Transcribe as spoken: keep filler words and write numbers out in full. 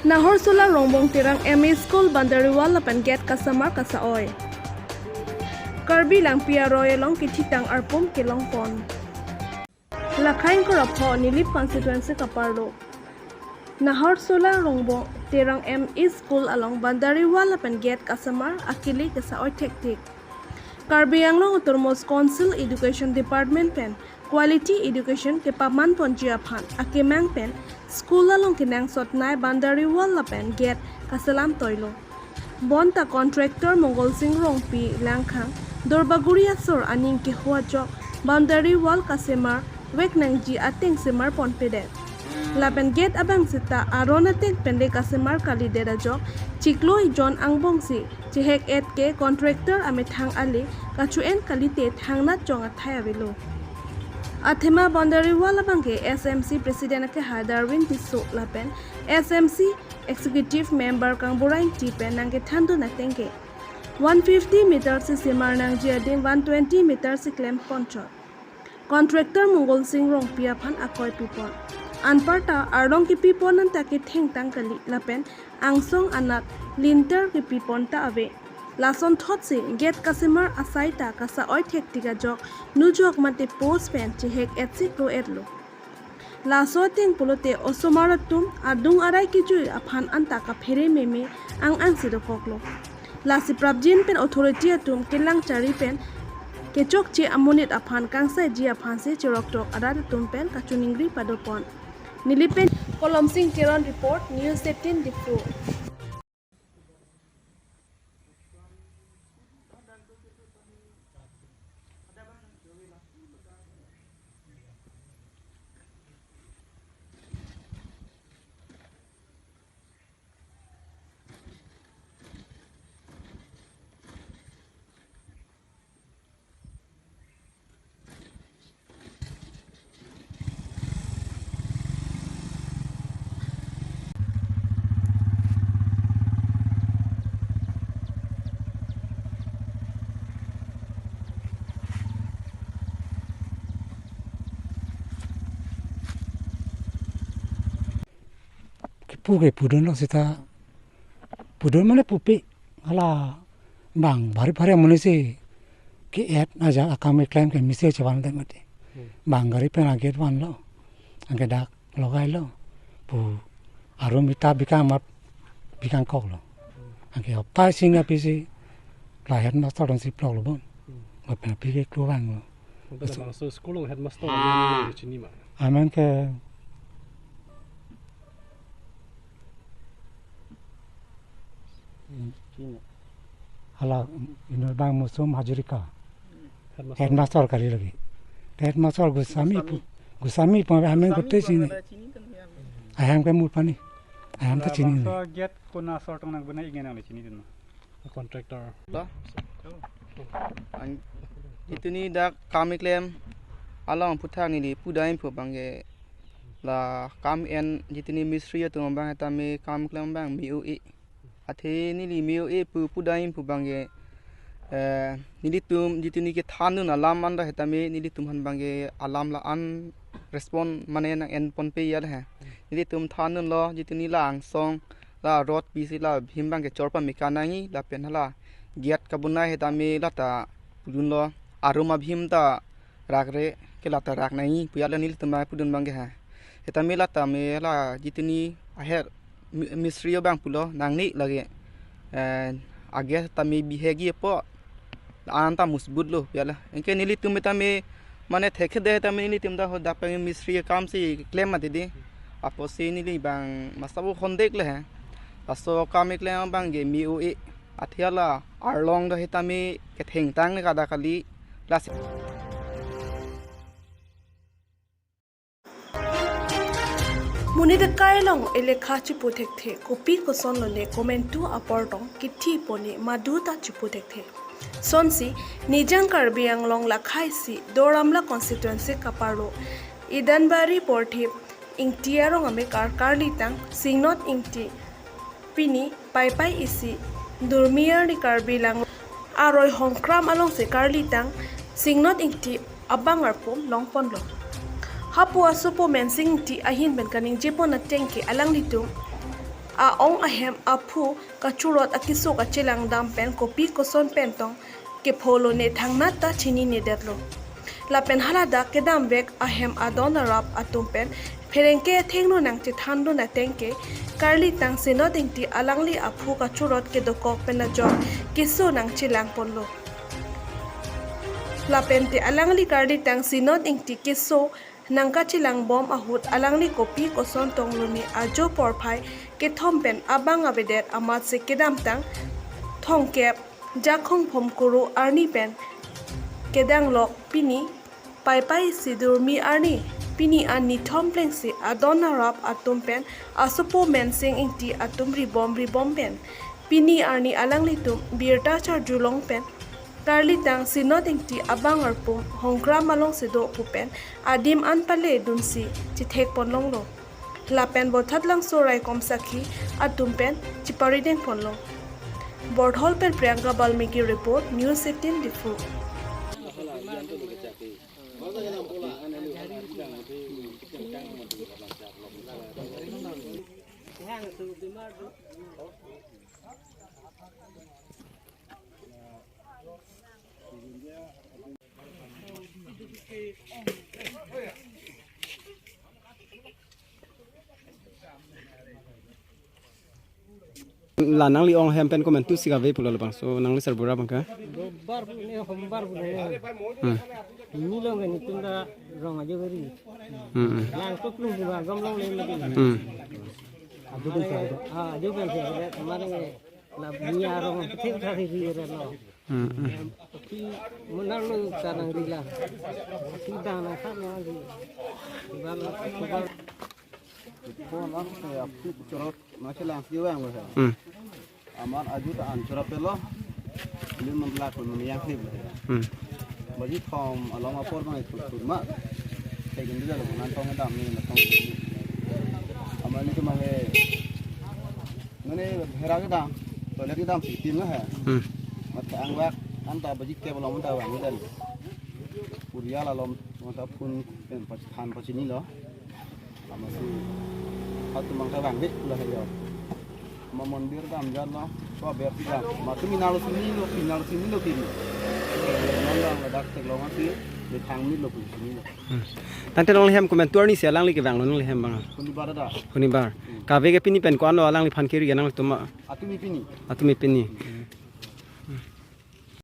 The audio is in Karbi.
Naharsola Rongbong Terang M E School boundary wall lapen gate kasemar kasa-oi. Karbi Langpi aroi along kethitang arpum kelongpon. Lakhai ingkoi ra pho Nilip constituency kaparlo Naharsola Rongbong Terang M E School along boundary wall lapen gate kasemar akele kasa-oi thektik. Karbi Anglong Autonomous Council Education Department pen Quality Education kepaman ponji aphan akemang pen school along kenangsot nei boundary wall lapen gate kaselam toilo. Bonta contractor Mongol Sing Rongpi Langkhang Durbaguri asor aning keho ajok boundary wall kasemar vek nangji ateng semar ponpedet. Lapen gate abang seta aron ateng pen le kasemar kalidet ajok chiklo ijon angbong si chehek-et ke contractor amethang ale kacho-en kalite thangnat jong athai avelo. Athema boundary wall abang ke S M C President akehai Darwin Tisso lapen S M C Executive Member Kangbura Ingti pen nangkethandun ateng ke one fifty meter si semar nangji adim one twenty meter si klem ponchot. Contractor Mongol Sing Rongpi aphan akoi pipon. Anparta arlong kepipon anta kethengtang kali lapen angsong anat linter kepipon ta ave. Lason thotsi gate kasemar asai ta kasa-oi thektik ajok nujok mate post pen chehek-et si klo-etlo. Laso ateng pulote osomar atum adung arai kejui aphan anta kaphere meme ang-ang si dokoklo. Lasi prapjin pen authority atum kelang chari pen kechokche amonit aphan kangsaiji aphan si chiroktok arat atum pen kachiningri padopon. Nilip pen Kolom Sing Teron report, News eighteen Diphu. Kipu ke pudunlo seta, pudun mane pupe, hala bang bari bari amonit si ke-et aja akam keklem ke misi chevan det mati. Hmm. Bang gari pen agate vanlo, anke dak logailo, pu arum ita bikang mat bikangkoklo. Anke hopta sini apisi la headmaster dong si plok lo bon. Hmm. Lapen api ke klo vanglo. Lapen so, labangso school along headmaster amen chini ma? Amen ke Chini. Hala inut bang Musum Hazarika. Headmaster. Headmaster kali lagi. Headmaster Goswami pu, Goswami pu amen Goswami kote pu chini. Amen chini kan ya. Ahem ke mur pani. Ahem ta chini. Labangso gate kona asor tong nang bina ingen nang chini dun. Contractor. Lo? Ang, jituni dak kam keklem along aphuthak neli pudam pu abang ke la kam en jituni mistri atum abang tame kam keklem abang me-o-e. Athe neli me-o-e pu pudam pu abang ke, eh, nelitum jituni kethandun alam anta tame nelitum aphan abang ke alam la-an respond mane nang en ponpe ya he. Nelitum thandunlo jituni la angsong la rod pisi la bhim abang ke chor pame kanangji lapen hala gate kabonai tame lata pudunlo arum abhim ta rakre ke lata rak nangji pu ya la nelitum abang pudun abang ke ha. Tame lata me la jituni aher mi-, mistri abang pulo nangne lake, eh, agate tame bihek ji po la-an ta musbut lo pu ya la. Anke nelitum tame mane thekthedet tame nelitum ta hadak pen mistri akam si klem mati di. Apotsi neli abang masa bo hondek le he. Laso kam keklem abang ke me-o-e. Athe la arlong do tame kethengtang ne kada kali. Lasi. Monit akai along elekha chipu thekthe, kopi koson lone komantu apor tong kithi pone madu ta chipu thekthe. Sonsi Nijang Karbi Anglong lakhai isi Doramla constituency kaparlo Idanbari Porthip Ingti arong amekar karlitang Singnot Ingti pini Paipai isi Durmi arni Karbi Lang aroi Hongkram alongsi karlitang Singnot Ingti abang arpum longponlo. Hapu asopo Mensing Ingti ahin pen kaningjepon ateng ke alanglitum a-ong ahem aphu kachorot akeso kachelang dam pen kopi koson pen tong kepho lone thangnat ta chininedetlo. Lapen haladak kedamvek ahem adon arap atum pen pherangke athengno nangchethandun ateng ke karlitang Sinot Ingti alangli aphu kachorot kedokok pen ajok keso nangchelangponlo. Lapen te alangli karlitang Sinot Ingti keso nangkachelangbom ahut alangli kopi koson tong lone ajo porphai kethom pen abang avedet amatsi kedamtang thomkep Jakhong Phomkuru arni pen kedanglok pini Paipai Sidurmi arni pini an nithom plengsi adon arap atum pen asopo Mensing Ingti atum ribom ribom pen pini arni alanglitum birta charjulong pen karlitang Sinot Ingti abang arpum Hongkram alongsi do pu pen adim an pale dunsi chethekponlonglo. Lapen Bothatlangso raikom sakhi atum pen cheparidengponlo. Borthol pen Priyanka Balmiki report, News eighteen Diphu. La nangli ong ahem pen komantusi kave pulo labangso nangli serbura abang ke? Dobar pu ne hombar pu ne. Hmm. Nilong ke nitum ta rong ajo keri. Hmm, hmm. Lang tuklung pu ba gamlong le lagi. Hmm. Ajo pen se. Ah, ajo pen se. Kemarin ke la ni arong thik thari ri re lo. Hmm, hmm. Ki munar lo kanang rila. Ki dana kan lo di. Bal bal. Ko lang se aphu chorot nangchelang si vang lo. Hmm. Amat aju ta an chorot pelo. Lim man lak man yang klip. Hmm. Baji thom along apor bang itu ma. Kayak gini dah lo nantong dam ni nantong. Amat ni cuma ke Mane bhera kedam, toilet kedam si tin lo he. Hmm. Mat angvak anta baji ke belum ta vang dan. Purial alom ta phun pen pach than pachinilo. Amatsi hat tumang ta vangve lo he yo. Ma mondir dam jan lo, so ber si dam. Ma tumi nalo sini lo, sini nalo sini lo kiri. Nang dang ladak tek lo mati, de thang ni lo pun sini lo. Hmm. Tangte nangli hem komantu arni si alangli kevanglo nangli hem abang. Honibar da. Honibar. Hmm. Kave ke pini pen ko-an lo alangliphan keri ke nangli tuma. Atumi pini. Atumi pini.